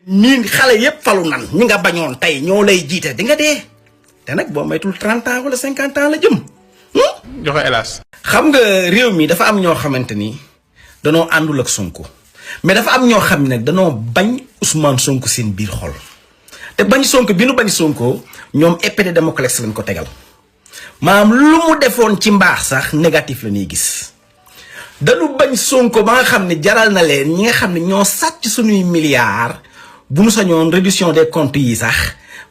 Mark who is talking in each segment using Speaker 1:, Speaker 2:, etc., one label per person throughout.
Speaker 1: miin xale yépp falu nan ñi nga bañoon tey ñoo lay jiite di nga dee te nag boo maytul 30 ans wala 50 ans la jëm.
Speaker 2: joxe hélas.
Speaker 1: xam nga réew mi dafa am ñoo xamante ni danoo àndul ak Sonko mais dafa am ñoo xam ne danoo bañ Ousmane Sonko seen biir xol te bañ Sonko bi nu bañ Sonko ñoom épée de Damoclès lañ ko tegal maanaam lu mu defoon ci mbaax sax négatif la ñuy gis. dañu bañ Sonko ba nga xam ne jaral na leen ñi nga xam ne ñoo sàcc suñuy milliards bu nu sañoon réduction des comptes yi sax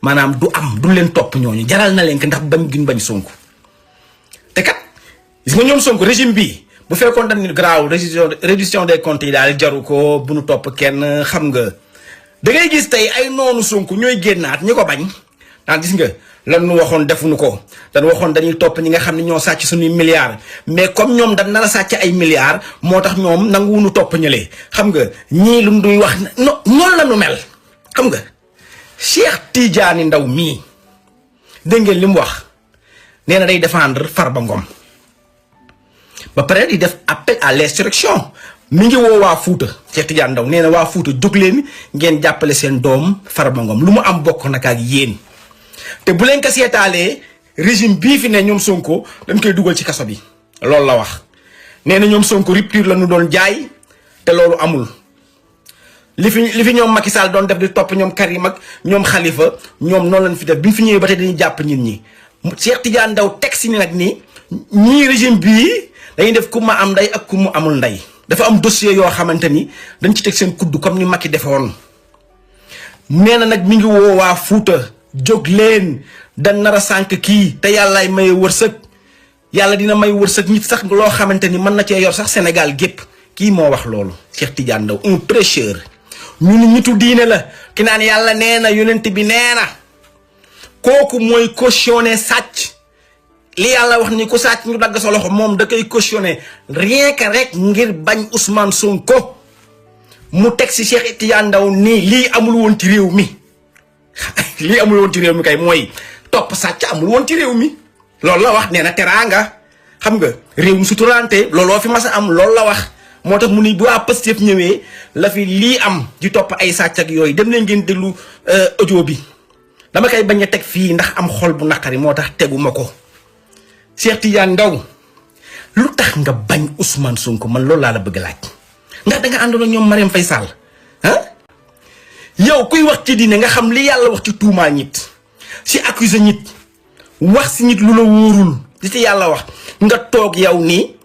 Speaker 1: maanaam du am du leen topp ñooñu jaral na leen ko ndax bañ guñ bañ Sonko te kat gis nga ñoom Sonko régime bii bu fekkoon dañ ni garaaw réduction des comptes yi daal jaru ko bu nu topp kenn xam nga da ngay gis tey ay noonu Sonko ñooy génnaat ñi ko bañ naan gis nga lan nu waxoon defuñu ko dañ waxoon dañuy topp ñi nga xam ne ñoo sàcc suñuy milliards mais comme ñoom dañ nar a sàcc ay milliards moo tax ñoom nanguwuñu topp ñëlee xam nga ñii lu duy wax noonu la nu mel xam nga Cheikh Tidiane Ndaw mii dégg ngeen li mu wax nee na day défendre Farba Ngom ba pare di def appel à l'insurrection mi ngi woo waa Fuuta Cheikh Tidiane Ndaw nee na waa Fuuta jóg leen ngeen jàppale seen doom Farba Ngom lu mu am bokk nag ak yéen te bu leen ko seetaalee régime bii fi ne ñoom Sonko dañ koy dugal ci kaso bi loolu la wax nee na ñoom Sonko rupture la ñu doon jaay te loolu amul li fi ñoom Macky Sall doon def di topp ñoom Karim ak ñoom Khalifa ñoom noonu lañ fi def bi ñu fi ñëwee ba tey dañuy jàpp nit ñi Cheikh Tidiane Ndaw teg si ni nag ni ñii régime bii dañuy def ku ma am ndey ak ku mu amul ndey dafa am dossier yoo xamante ni dañ ci teg seen kudd comme ni Macky defoon nee na nag mi ngi woo waa Fuuta jóg leen dan nar a sànq kii te yàllaay maye wërsëg yàlla dina may wërsëg nit sax loo xamante ni mën na cee yor sax Sénégal gépp kii moo wax loolu Cheikh Tidiane Ndaw un prêcheur ñu ni nitu diine la ki naan yàlla nee na yonent bi nee na kooku mooy cautionné sàcc li yàlla wax ni ku sàcc ñu dagg sa loxo moom da koy cautionné rien que rek ngir bañ Ousmane Sonko mu teg si Cheikh Tidiane Ndaw nii lii amul woon ci réew mi lii amul woon ci réew mi kay mooy topp sàcc amul woon ci réew mi loolu la wax nee na teraanga xam nga réew mi suturante looloo fi mas a am loolu la wax moo tax mu ni bu waa Pastef ñëwee la fi lii am di topp ay sàcc ak yooyu dem leen ngeen déglu audio bi dama koy bañ a teg fii ndax am xol bu naqari moo tax teguma ko Cheikh Tidiane Ndaw lu tax nga bañ Ousmane Sonko man loolu laa la bëgg laaj ndax da nga àndoon ak ñoom Marième Faye Sall ah yow kuy wax ci diine nga xam li yàlla wax ci tuumaa nit si accusé nit wax si nit lu la wóorul li ci yàlla wax nga toog yow nii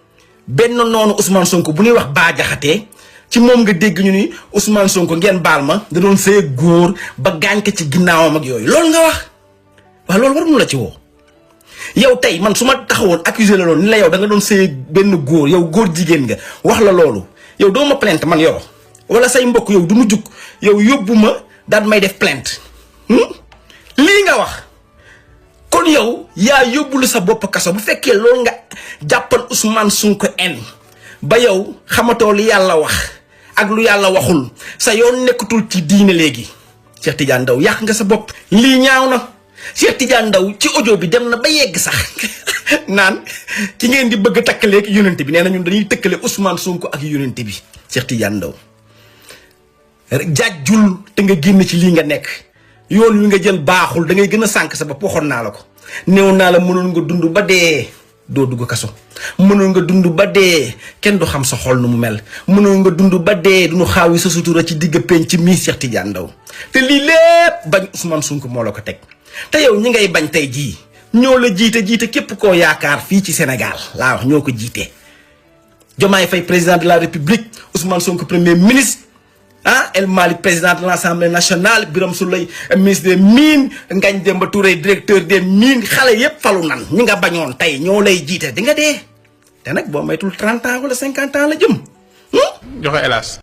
Speaker 1: benn noonu Ousmane Sonko bu ñuy wax Bah Diakhaté ci moom nga dégg ñu ni Ousmane Sonko ngeen baal ma da doon sëy góor ba gaañ ko ci ginnaawam ak yooyu loolu nga wax waaw loolu war mu la ci woo yow tey man su ma taxawoon accusé la loolu ni la yow da nga doon sëy benn góor yow góor jigéen nga wax la loolu yow doo ma plainte man Yoro wala say mbokk yow du mu jug yow yóbbu ma daal may def plainte lii nga wax kon yow yaa yóbbulu sa bopp kaso bu fekkee loolu nga jàppal Ousmane Sonko en ba yow xamatoo li yàlla wax ak lu yàlla waxul sa yoon nekkatul ci diine léegi Cheikh Tidiane Ndaw yàq nga sa bopp lii ñaaw na Cheikh Tidiane Ndaw ci audio bi dem na ba yegg sax naan ci ngeen di bëgg takkale ak yonent bi nee na ñun dañuy tëkkale Ousmane Sonko ak yonent bi Cheikh Tidiane Ndaw jàjjul te nga génn ci lii nga nekk yoon wi nga jël baaxul da ngay gën a sànk sa bopp waxoon naa la ko néew naa la mënoon nga dund ba dee doo dugg kaso mënoon nga dund ba dee kenn du xam sa xol nu mu mel mënoon nga dund ba dee duñu xaawi sa sutura ci digg penc ci mii Cheikh Tidiane Ndaw te lii lépp bañ Ousmane Sonko moo la ko teg te yow ñi ngay bañ tey jii ñoo la jiite képp koo yaakaar fii ci Sénégal laa wax ñoo ko jiite Diomaye Faye président de la République Ousmane Sonko premier ministre El Malick président de l'Assemblée nationale Birame Souleye ministre des mines Ngagne Demba Touré directeur des mines xale yépp falu nan ñi nga bañoon tey ñoo lay jiite di nga dee te nag boo maytul 30 ans wala 50 ans la jëm
Speaker 2: joxe hélas.